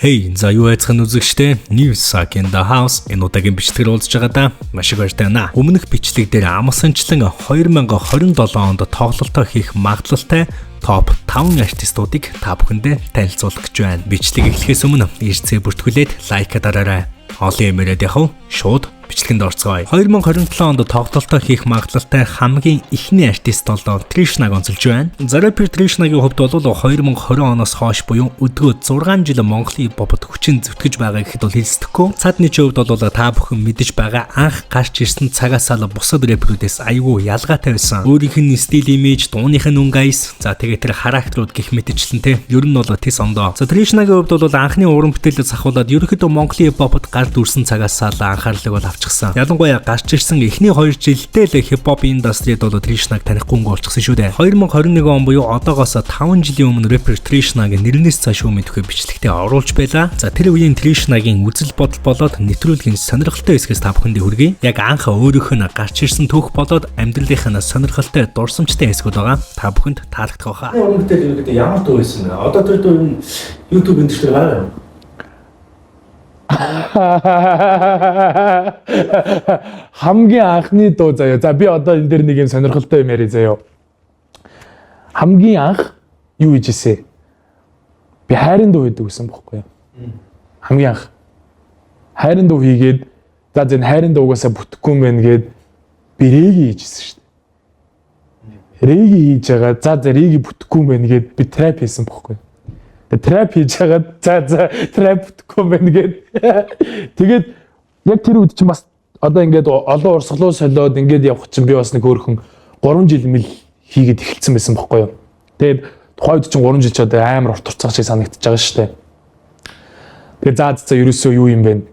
Hey, за юу айцхан үзэгчтэй New Sack in the House энэ удаагийн бичлэгээр уулзж байгаадаа маш их баяртай байна. Өмнөх бичлэг дээр амсанчлан 2027 онд тоглолтоо хийх магадлалтай топ 5 артистуудыг та бүхэндээ танилцуулах гэж байна. Бичлэг эхлэхээс өмнө ирцээ бүртгүүлээд лайк дараарай. Олон юм яриад яхав шууд бичлэгэнд орцгоё. 2027 онд тоглолтоо хийх магадлалтай хамгийн эхний артист бол Тришнаг онцолж байна. За рэпер Тришнагийн хувьд бол 2020 оноос хойш буюу өдгөө 6 жил Монголын хипхопод хүчин зүтгэж байгаа гэхэд бол хэлсдэхгүй. Цаадны хувьд бол та бүхэн мэдэж байгаа анх гарч ирсэн цагаас л бусад рэперүүдээс айгүй ялгаатай байсан. Өөрийнх нь стил, имиж, дууных нь өнгө аяс, за тэгээ тэр характерууд гих мэтчлэн те. Ер нь бол тис ондоо. За Тришнагийн хувьд бол анхны уран бүтээлээ сахуулаад ерөнхийдөө Монголын хипхопод гард үрсэн цагаас л анхаарлыг бол авчихсан. Ялангуяа гарч ирсэн эхний 2 жилдээ л хипхоп индастрид бол Тришнаг танихгүй өнгө болчихсон шүү дээ. 2021 он буюу одоогоос 5 жилийн өмнө рэпер Тришнаг нэрнээс цааш юу мэдхгүй бичлэгтээ оруулж байлаа. За тэр үеийн Тришнагийн үзэл бодол болоод нэвтрүүлгийн сонирхолтой хэсгээс та бүхэндээ хүргэе. Яг анх өөрөөх нь гарч ирсэн түүх болоод амьдралынх нь сонирхолтой дурсамжтай хэсгүүд байгаа. Та бүхэнд таалагдах байхаа. Уран бүтээл ерөнхийдөө ямар дуу байсан бэ? Одоо тэр дуу нь YouTube энэ төр байгаа юм. Хамгийн анхны дуу заяа. За би одоо энэ дээр нэг юм сонирхолтой юм яриа заяа. Хамгийн анх юу хийж ирсэн? Би хайрын дуу хийдэг гэсэн бохгүй юу? Хамгийн анх хайрын дуу хийгээд за зэн хайрын дуугаасаа бүтэхгүй юм байна гээд би реги хийж ирсэн шүү дээ. Реги хийж байгаа. За за реги бүтэхгүй юм байна гээд би trap хийсэн бохгүй юу? Тэгээ trap хийж хагаад за за trap бүтэхгүй юм байна гээд тэгээд яг тэр үед чинь бас одоо ингээд олон урсгалуу солиод ингээд явах чинь би бас нэг хөөрхөн 3 жил мэл хийгээд эхэлсэн байсан бохгүй юу. Тэгээд тухайн үед чинь 3 жил ч одоо амар урт турцгаа шиг санагдчихж байгаа шүү дээ. Тэгээд за за ерөөсөө юу юм бэ?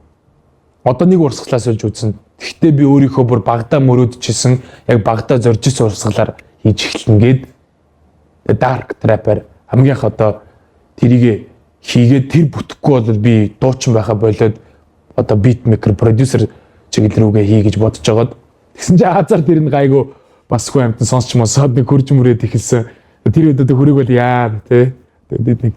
Одоо нэг урсгалаа сольж үзнэ. Гэхдээ би өөрийнхөө бүр багадаа мөрөөдөжсэн, яг багадаа зорж исэн урсгалаар хийж эхэлнэ гээд dark trap-аар хамгийн их одоо тэрийг хийгээд тэр бүтэхгүй бол би дуучин байхаа болоод одоо beat maker, продюсер чиглэл рүүгээ хий гэж бодож байгаад тэгсэн чинь азар тэр нь гайгүй бас хүн амтан сонсч мосоод нэг хурж мүрээд эхэлсэн. Тэр үед одоо хүрэг бол яа тий. Тэгээд нэг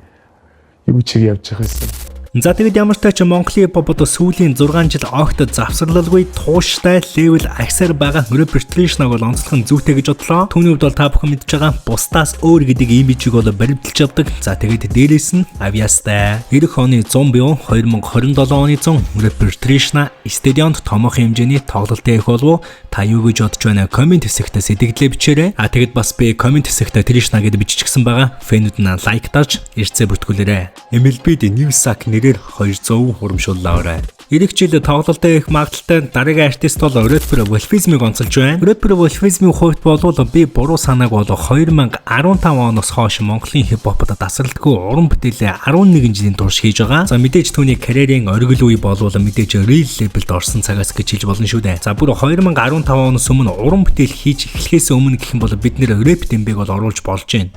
юу чиг явж байгаа юм. За тэгэд ямар ч тач Монголын хипхопод сүүлийн 6 жил огт завсарлалгүй тууштай level агсаар байгаа рэпер Тришнаг бол онцлох нь зүйтэй гэж бодлоо. Түүний хувьд бол та бүхэн мэдж байгаа бусдаас өөр гэдэг имижийг бол баримталж явдаг. За тэгээд дээрээс нь авьяастай. Ирэх оны 100 буюу 2027 оны 100 рэпер Тришна стадионд томоохон хэмжээний тоглолт хийх болов. Та юу гэж бодож байна? Comment хэсэгтээ сэтгэлдээ бичээрэй. А тэгэд бас би comment хэсэгтээ Тришна гэдээ биччихсэн байгаа. Fan үүд нь лайк дарж ирцээ бүртгүүлээрэй. MLB-д New Sack нэрээр 200 урамшууллаарай. Ирэх жил тоглолтоо их магадлалтай дараагийн артист бол Рэпер Wolfism-ыг онцолж байна. Рэпер Wolfism-ийн хувьд бол би буруу санааг бол 2015 оноос хойш Монголын хипхопод дасралтгүй уран бүтээлээ 11 жилийн турш хийж байгаа. За мэдээж түүний карьерийн оргил үе болвол мэдээж real label-д орсон цагаас гэж хэлж болно шүү дээ. За бүр 2015 оноос өмнө уран бүтээл хийж эхлэхээс өмнө гэх юм бол бид нэр рэп дэмбэг бол оруулж болж байна.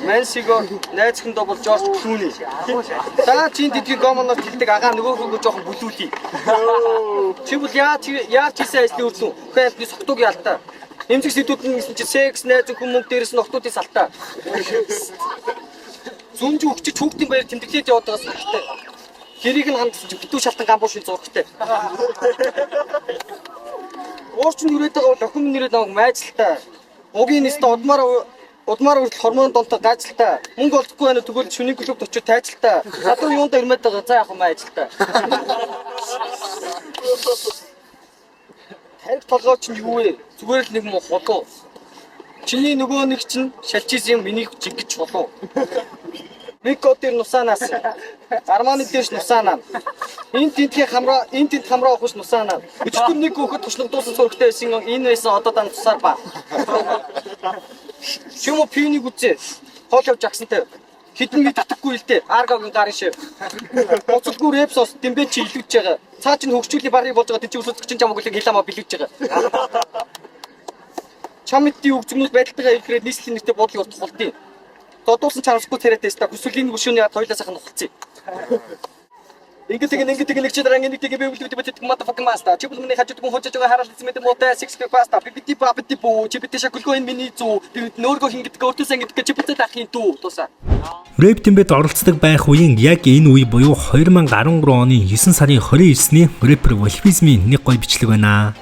Мэнсиго найзхиндээ бол Жорж Клүни. За чинь тэдгийг гомоноор хэлдэг агаа нөгөөхөө жоохон бүлүүлье. Чи бол яаж яаж хийсэн ажлын үр дүн? Үхээ би согтуугийн алдаа. Эмзэг сэдвүүд нь гэсэн чи секс, найз нөхөн мөнгө дээрээс нь охтуудын салтаа. Зүнж өгчөж хүүхдийн баяр тэмдэглээд яваад байгаа сүрхтэй. Хэрийг нь хандсан чи битүү шалтан гамбуушийн зурагтай. Уурч нь хүрээд байгаа бол охин минь нэрээд намайг майзалтай. Угийн нэстэ удмаар удмаар хүртэл хормон донтой гайцалтай. Мөнгө олдохгүй байна тэгвэл шүний клубт очиж тайцалтай. Гадар юундаа ирмээд байгаа за яг майзалтай. Тарих толгой чинь юу вэ? Зүгээр л нэг муу хулуу. Чиний нөгөө нэг чинь шалчижсэн юм миний жингэж чулуу. Мико дээр нусаанаас. Арманы дээрш нусаанаа. Энэ тентхийн хамраа, энэ тент хамраа ухаж нусаанаа. Өчигдөр нэг хөөхөд тушлагдуулсан зурагтай байсан энэ байсан одоо дан тусаар ба. Чим үү пинийг үзээ. Хоол явж агсантай. Хитэн мэддэхгүй л дээ. Аргагийн гарын шив. Буцалгүй рэп сос дэмбэ чи илүүж байгаа. Цаа чинь хөгжүүлийн барыг болж байгаа. Тэнд чи өсөж чинь чамаг үлэг хиламаа билүүж байгаа. Чамдын үг зүгнүүд байдалтайгаа илрээд нийслэлийн нэртэй буудлыг урт хулдیں۔ Додуулсан чарвахгүй царайтай та хүсвэл энэ гүшүүний яд хоёлаа сайхан нухалцъя. Ингээд нэг ингээд нэг чи дараа нэг нэг би үлддэг бит motherfucking master. Чи бол миний хажууд гүн хожиж байгаа хараал эзэмэд муутай six pack pasta. Би бити ба бити бүү. Чи бити шакулгүй энэ миний зүү. Би нөөргөө хингдэг өөртөө сайн гэдэг чи бити дахин дүү. Тусаа. Рэп тэмбэд оролцдог байх үеийн яг энэ үе буюу 2013 оны 9 сарын 29-ний рэпер Wolfism-ийн нэг гоё бичлэг байна.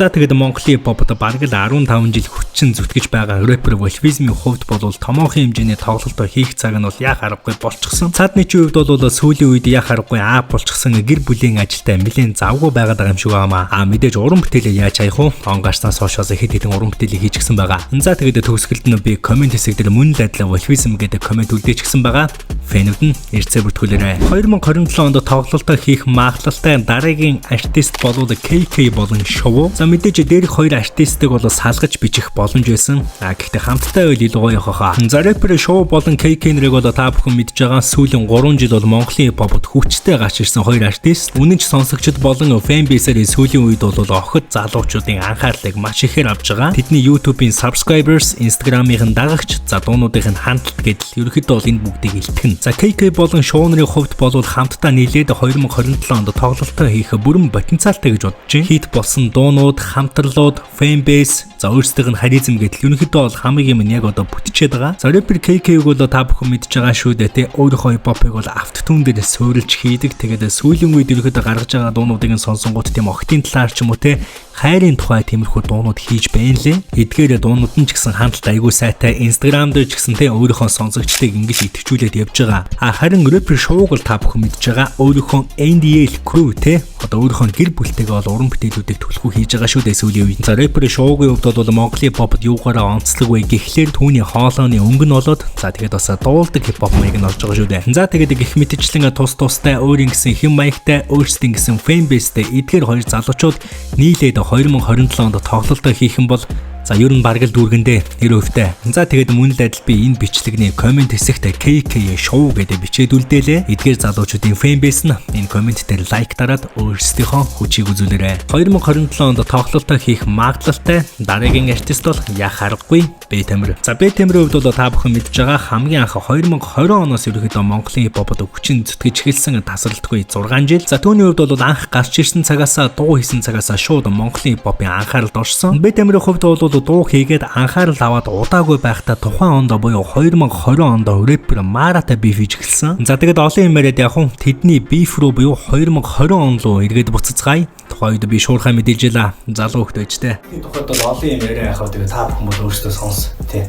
За тэгэд Монголын хипхопод бараг л 15 жил хүчин зүтгэж байгаа рэпер Wolfism-ийн хувьд бол томоохон хэмжээний тоглолтоо хийх цаг нь бол яах аргагүй болчихсон. Цаадны чинь хувьд бол сүүлийн үед яах аргагүй аа болчихсон гэр бүлийн ажилтай нэлээд завгүй байгаад байгаа юм шиг байна. А мэдээж уран бүтээлээ яаж хаях вэ? Он гарснаас хойшоос хэд хэдэн уран бүтээлийг хийчихсэн байгаа. За тэгэд төгсгөлд нь би comment хэсэг дээр мөн л адилхан Wolfism гэдэг comment үлдээчихсэн байгаа. Fan үүд нь эрцээ бүртгүүлээрэй. 2027 онд тоглолтоо хийх магадлалтай дараагийн артист болвол KK болон Шувуу. За мэдээж дээрх хоёр артистыг бол салгаж бичих боломж байсан. А гэхдээ хамттай байл илүү гоё хаа. За рэпер Шувуу болон KK нэрийг бол та бүхэн мэдж байгаа. Сүүлийн 3 жил бол Монголын хипхопод хүчтэй гарч ирсэн хоёр артист. Үнэн ч сонсогчд болон fan base-ээр сүүлийн үед бол охид залуучуудын анхаарлыг маш ихээр авч байгаа. Тэдний YouTube-ийн subscribers, Instagram-ийн дагагч, за дуунуудын хандлт гэдэл ерөнхийдөө бол энэ бүгдийг илтгэнэ. За KK болон Шувуу нарын хувьд бол хамтдаа нийлээд 2027 онд тоглолтоо хийх бүрэн потенциалтай гэж бодож байна. Хит болсон дуунууд, хамтралууд, fan base, за өөрсдийнх нь харизм гэдэл ерөнхийдөө бол хамгийн юм нь яг одоо бүтчээд байгаа. За рэпер KK-г бол та бүхэн мэдж байгаа шүү дээ тий. Өөрийнхөө хипхопыг бол autotune дээр суурилж хийдэг. Тэгээд сүүлийн үед ерөнхийдөө гаргаж байгаа дуунуудыг нь сонсонгууд тийм охидын талаар ч юм уу тий хайрын тухай тиймэрхүү дуунууд хийж байна лээ. Эдгээр дуунууд нь ч гэсэн хандлт айгүй сайтай. Instagram дээр ч гэсэн тий өөрийнхөө сонсогчдыг ингэж идэвхжүүлээд явж байгаа. А харин рэпер Шувууг бол та бүхэн мэдж байгаа. Өөрийнхөө NDL crew тий одоо өөрийнхөө гэр бүлтэйгээ бол уран бүтээлүүдийг түлхүү хийж байгаа шүү дээ сүүлийн үед. За рэпер Шувуугийн хувьд бол Монголын попод юугаараа онцлог вэ гэхлээр түүний хоолойны өнгө нь болоод за тэгээд бас дуулдаг хипхоп маяг нь орж байгаа шүү дээ. За тэгээд гэх мэтчлэн тус тустай өөрийн гэсэн хэм маягтай өөрсдийн гэсэн fan base-тэй эдгээр хоёр залуучууд нийлээд 2027 онд тоглолтоо хийх юм бол за ер нь бараг л дүүргэндээ 90%-тай. За тэгээд мөн л адил би энэ бичлэгний comment хэсэгт KK Шувуу гэдэг бичээд үлдээлээ. Эдгээр залуучуудын fan base нь энэ comment дээр like дараад өөрсдийнхөө хүчийг үзүүлээрэй. 2027 онд тоглолтоо хийх магадлалтай дараагийн артист бол яах аргагүй Б Тамир. За Б Тамирын хувьд бол та бүхэн мэдж байгаа хамгийн анх 2020 оноос ерөнхийдөө Монголын хипхопод хүчин зүтгэж эхэлсэн тасралтгүй 6 жил. За түүний хувьд бол анх гарч ирсэн цагаасаа дуу хийсэн цагаасаа шууд Монголын хипхопын анхааралд орсон. Б Тамирын хувьд бол дуу хийгээд анхаарал аваад удаагүй байхдаа тухайн онд буюу 2020 онд рэпер Маратай beef хийж эхэлсэн. За тэгээд олон юм яриад яг хүн тэдний beef рүү буюу 2020 он руу эргээд буцацгаая. Тухайн үед би шуурхай мэдээлж илаа. Залуу хөлт байж тээ. Энэ тухайд бол олон юм яриа яхаа тэгээ та бүхэн бол өөрсдөө сонс тий.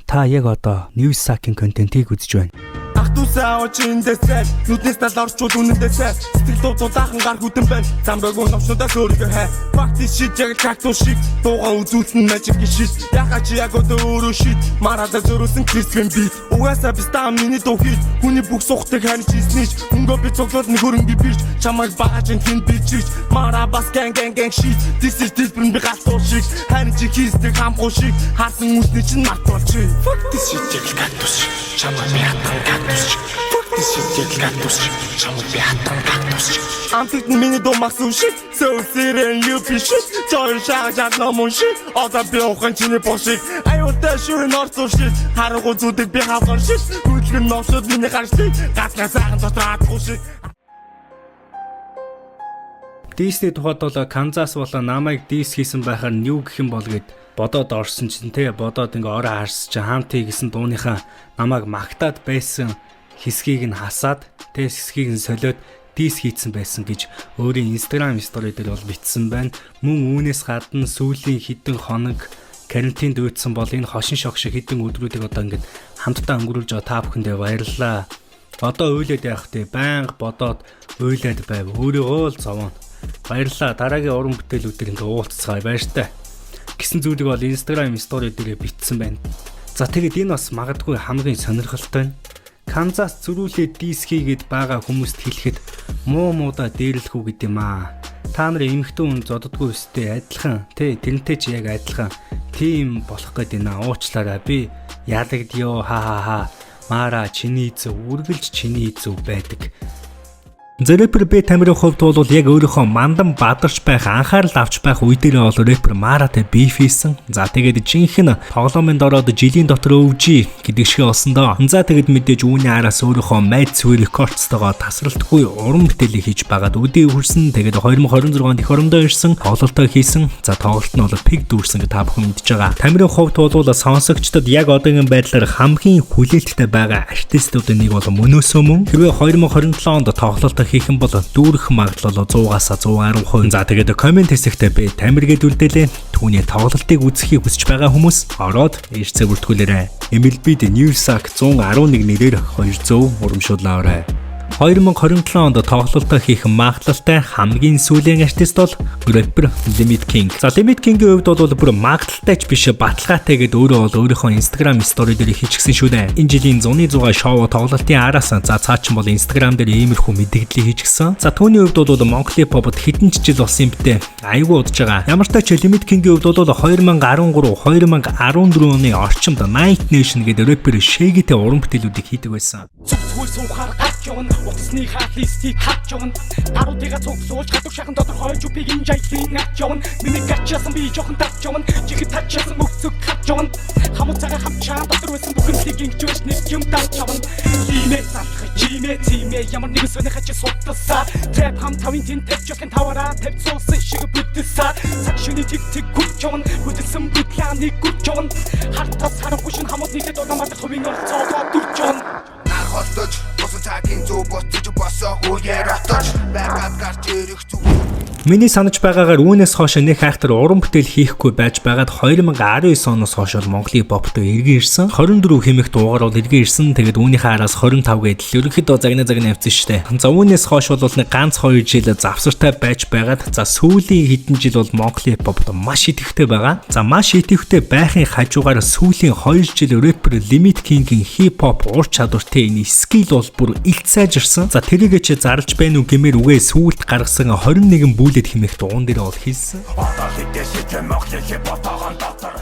Та яг одоо News Sack-ийн контентыг үзэж байна. Ах дүүсээ аваач эндээс цааш. Нүднээс тал орчуул үнэндээ цааш. Сэтгэл дуу дулаахан гар хүтэн байна. Замраагүй новшнуудаас өөрийгөө хай. Fuck this shit яг л кактус шиг. Дуугаа үзүүлсэн magic shit. Яхаа чи яг одоо өөрөө shit. Марадаа зөрөөсөн Christian beat. Угаасаа би стаа миний дуу хит. Хүний бүх сухтыг харж хийснийч. Өнгөө би цуглуул нэг хөрөнгө бирч. Чамайг багаж ин тэнд бичиж. Мара бас gang gang gang shit. This is different би галтуу шиг. Харин чи хийсдэг хамхуу шиг. Харсан үсний чинь мартуулчих. Fuck this shit яг л кактус шиг. Чамайг би хатан кактус шиг. Fuck this shit яг л кактус шиг. Чамайг би хатан кактус шиг. Амтд нь миний дуу махсан shit. So serious you be shit. Жон шааж номон shit. Одоо би ухаан чиний бошиг. Аюултай шүрэн орцсон shit. Харангуй зүудэг би хавгар shit. Хөдөлгөн новшууд миний гарчлыг. Гаднаа сайхан дотор хадахгүй shit. Diss-ний тухайд бол Канзас болоо намайг diss хийсэн байхаар нь юу гэх юм бол гэд бодоод орсон чинь, те, бодоод ингээ ороо харсан чинь Хамти гэсэн дууныхаа намайг магтаад байсан хэсгийг нь хасаад, те, хэсгийг нь солиод diss хийцэн байсан гэж өөрийн Instagram story дээр бол бичсэн байна. Мөн үүнээс гадна сүүлийн хэдэн хоног карантинд уйдсан бол энэ хошин шог шиг хэдэн өдрүүдийг одоо ингээд хамтдаа өнгөрүүлж байгаа та бүхэндээ баярлалаа. Одоо уйлаад явах те, байнга бодоод уйлаад байв. Өөрийгөө л зовооно. Баярлалаа. Дараагийн уран бүтээлүүдээр ингээ уулзцгаая, баяртай гэсэн зүйлийг бол Instagram story дээр бичсэн байна. За, тэгээд энэ бас магадгүй хамгийн сонирхолтой нь Канзас зөрүүлээ diss хийгээд байгаа хүмүүст хэлэхэд муу муудаа дээрлэх үү гэдэг юм аа. Та нарын эмэгтэй хүн зоддоггүй өстэй адилхан, тий, тэрнтэй чи яг адилхан тийм болох гээд байна. Уучлаарай, би ялагдъё, ха ха ха. Мара, чиний зөв, үргэлж чиний зөв байдаг. Рэпер Б Тамирын хувьд бол яг өөрийнхөө мандан бадарч байх, анхаарал авч байх үе дээр бол рэпер Маратай beef хийсэн. За, тэгээд жинхэнэ тоглоомын ороод жилийн дотор өвжи гэдэг шиг болсон доо. За, тэгээд мэдээж үүний араас өөрийнхөө Mad Swear Records-тойгоо тасралтгүй уран бүтээлийг хийж байгаад өдөө хүрсэн. Тэгээд 2026 онд эх орондоо ирсэн, тоглолтоо хийсэн. За, тоглолт нь бол пиг дүүрсэн гэж та бүхэн мэдж байгаа. Тамирын хувьд бол сонсогчдод яг одоогийн байдлаар хамгийн хүлээлттэй байгаа артистуудын нэг бол мөнөөсөө мөн. Хэрвээ 2027 онд тоглолтоо хийх юм бол дүүрэх магадлал 100-аас 110%. За, тэгээд comment хэсэгтээ би Тамир гээд үлдээлээ. Түүний тоглолтыг үзэхийг хүсэж байгаа хүмүүс ороод ирцээ бүртгүүлээрэй. MLB-д New Sack 111 нэрээр 200 урамшууллаа. 2027 онд тоглолтоо хийх магадлалтай хамгийн сүүлийн артист бол рэпер Limit King. За, Limit King-ийн хувьд бол бүр магадлалтай ч биш, баталгаатай гэдээ өөрөө бол өөрийнхөө Instagram story дээр хийчихсэн шүү дээ. Энэ жилийн зуны 6 шоу тоглолтын араас, за, цаа чин бол Instagram дээр иймэрхүү мэдээллийг хийчихсэн. За, түүний хувьд бол Монголын pop-д хэдэн ч жил болсон юм бтэ. Айгүй удаж байгаа. Ямар ч тач Limit King-ийн хувьд бол 2013 2014 оны орчимд Night Nation гэдэг рэпер Shaggy-тэй уран бүтээлүүдийг хийдэг байсан. Зүгээр суухаар гарч явна. Утасны хаалистыг хаач явна. Даруудыгаа цугсуулж гадуур шахан тодорхойж би энэ жайлын ач явна. Миний гачаасан би жоохон тач явна. Жихэд тачаасан мөхцөг хач явна. Хамуу цагаа хамчаан дотор байсан бүхэнлийг ингэж байж нэг юм тач явна. Лимээ залхах чимээ тимээ ямар нэгэн соних ачи судалсаа. Trap хам тавын тэн тавьж болохын таваараа тавьцуулсан шиг бүтэлсаа. Цаг шөний тик тик гүч явна. Бүтэлсэн бүтлээ нэг гүч явна. Хартаас харанхуй шин хамууд нийтэд Улаанбаатар хувийн оролцоогоо дүрж явна. Нар холдож тусан цагийн зүг буцаж босоо үеэр отож байгаад гарч ирэх зүг. Миний санаж байгаагаар үүнээс хойш нэг хайхтар уран бүтээл хийхгүй байж байгаад 2019 оноос хойш бол Монголын pop-той эргэн ирсэн. 24 хэмэх дуугаар бол эргэн ирсэн. Тэгээд үүнийхээ араас 25 гэдэл ерөнхийдөө загна загна явцсан шүү дээ. За, үүнээс хойш бол нэг ганц 2 жил завсартай байж байгаад, за, сүүлийн хэдэн жил бол Монголын pop-д маш идэвхтэй байгаа. За, маш идэвхтэй байхын хажуугаар сүүлийн 2 жил рэпер Limit King-ийн хип хоп ур чадвартай энэ skill бол бүр илт сайжирсан. За, тэрийгэ чи зарлж байна уу гэмээр үгээ сүүлд гаргасан 21 bullet хэмээх дуун дээр бол хэлсэн. Одоо хэдэн шид Монголын хипхоп тоогон дотор.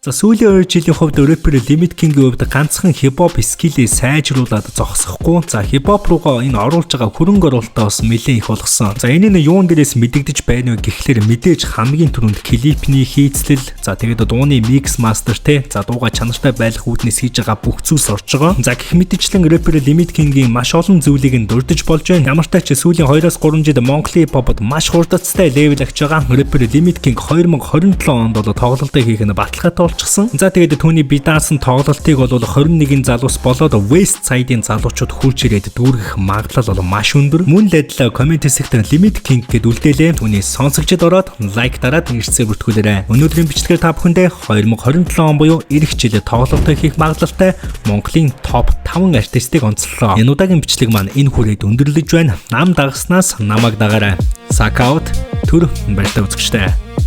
За, сүүлийн 2 жилийн хувьд рэпер Limit King-ийн хувьд ганцхан хипхоп skill-ээ сайжруулад зогсохгүй. За, хипхоп руугаа энэ оруулж байгаа хөрөнгө оруулалтаа бас нэлээд их болгосон. За, энэ нь юун дээрээс мэдэгдэж байна вэ гэхлээр мэдээж хамгийн түрүүнд клипний хийцлэл, за, тэгээд дууны mix master, те, за, дууга чанартай байх үүднээс хийж байгаа бүх зүйлс орж байгаа. За, гэх мэтчлэн рэпер Limit King-ийн маш олон зүйлийг нь дурдж болж байна. Ямар ч тач сүүлийн 2-оос 3 жил Монголын хипхопод маш хурдацтай level агч байгаа. Рэпер Limit King 2027 онд бол тоглолтыг хийх нь баталгаатай болчихсон. За, тэгээд түүний бие даасан тоглолтыг бол 21 залуус болоод West Side-ын залуучууд хурж ирээд дүүргэх магадлал бол маш өндөр. Мөн л адил comment хэсэгт Limit King гэд үлдээлээ. Түүний сонсогчд ороод like дараад ирцээ бүртгүүлээрэй. Өнөөдрийн бичлэгээр та бүхэндээ 2027 он буюу ирэх жил тоглолтыг хийх магадлалтай Монголын топ 5 артистыг онцлолоо. Энэ удаагийн бичлэг маань энэ хүрээд өндөрлөж байна. Нам дагаснаас намайг дагаарай. Сакаут түр баяртай үзэгчтэй.